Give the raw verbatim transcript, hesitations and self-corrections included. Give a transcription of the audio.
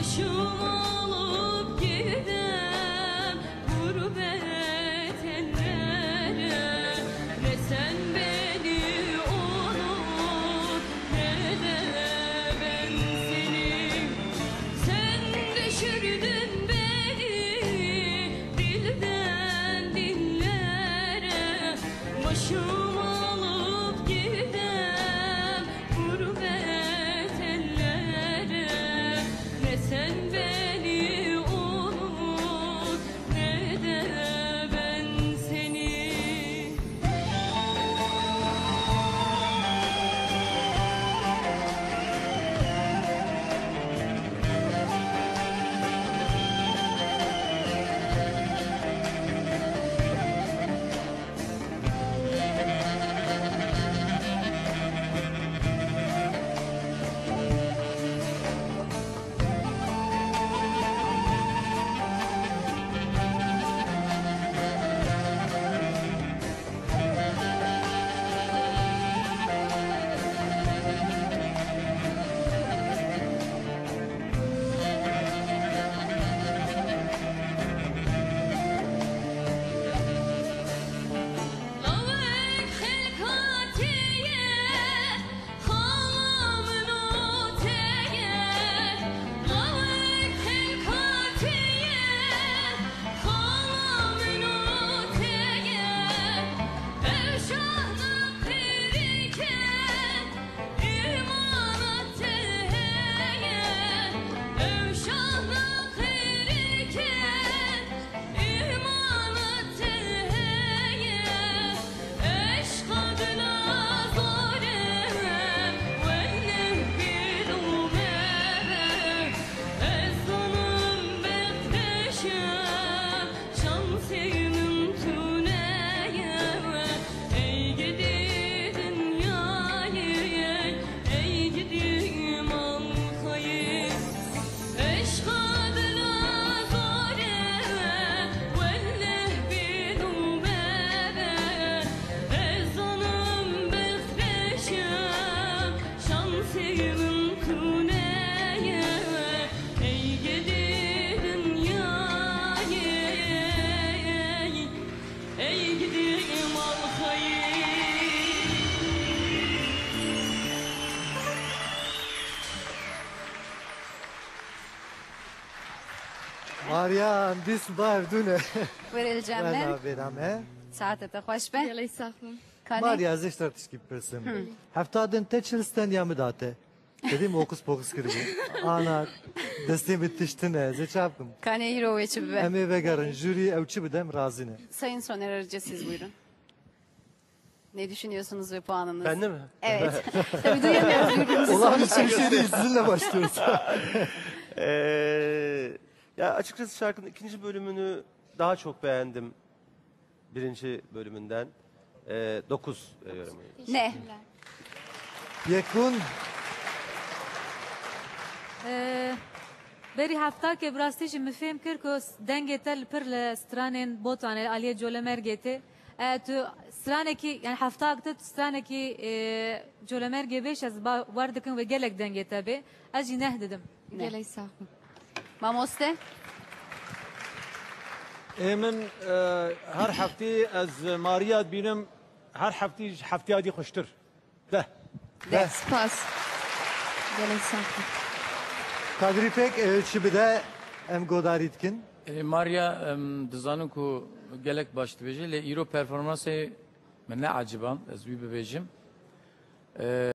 Başım alıp gidem gurbet ellere, ne sen beni unut, ne de ben seni. Sen düşürdün beni dilden dillere, başım alıp gidem gurbet ellere, ne sen beni unut, ne de ben seni. Şansımın tüneye, ey gidi dünyayı, ey gidi malkayı. Eşqa dila zor e, welleh bidû me be. Ez zanim bextbeş im, şansê min tune ye. Ey gidî dinyayê, ey gidî malxayê. Mariya, em dîs bi hevdû ne. Were li cem min. Wena vêna me. Saete te xweş be. Gelek sax bin. Kanê? Mariya, ez ê ji te tişkî bipirsim. Hı. Hefta din te çil stendiya min da te. Te dî min hokus pokus kiribû. Ana, destê min tiştine. Ez ê çav bikim? Kanê îro wê çi bibe? Em ê vegerin. Jûrî ew çi bide, em razî ne. Sayın Soner Arıcı, siz buyurun. Ne düşünüyorsunuz ve puanınız? Ben de mi? Evet. Tabii duyamıyoruz birbirimizi. Olağanüstü bir şey değil. Sizinle başlıyoruz. Ee, ya açıkçası şarkının ikinci bölümünü daha çok beğendim birinci bölümünden. Ee, dokuz veriyorum. Ne? Yekun. Ee, berî heftakê bi rastî jî min fêm kir ku dengê te li pir li stranên Botanê, aliyê Colemêrgê tê. E, tu stranekî, yani heftak te tu stranekî, e, Colemêrgê bêş ez ba-, wer dikim wê gelek dengê te bê. Ez jî neh didim. Neh. Gelek sax bû. Mamoste? Ê min, e, her heftî ez Mariya dibînim, her heftî ji heftiya dî xweştir. Deh. Deh. Spas. Gelek sax bû. Kadrî Pek, e, çi bide, em godarî dikin. E, Maria, em, dizanin ku gelek baş dibêje, lê îro performansê min ne eciband, ez wî bibêjim. E,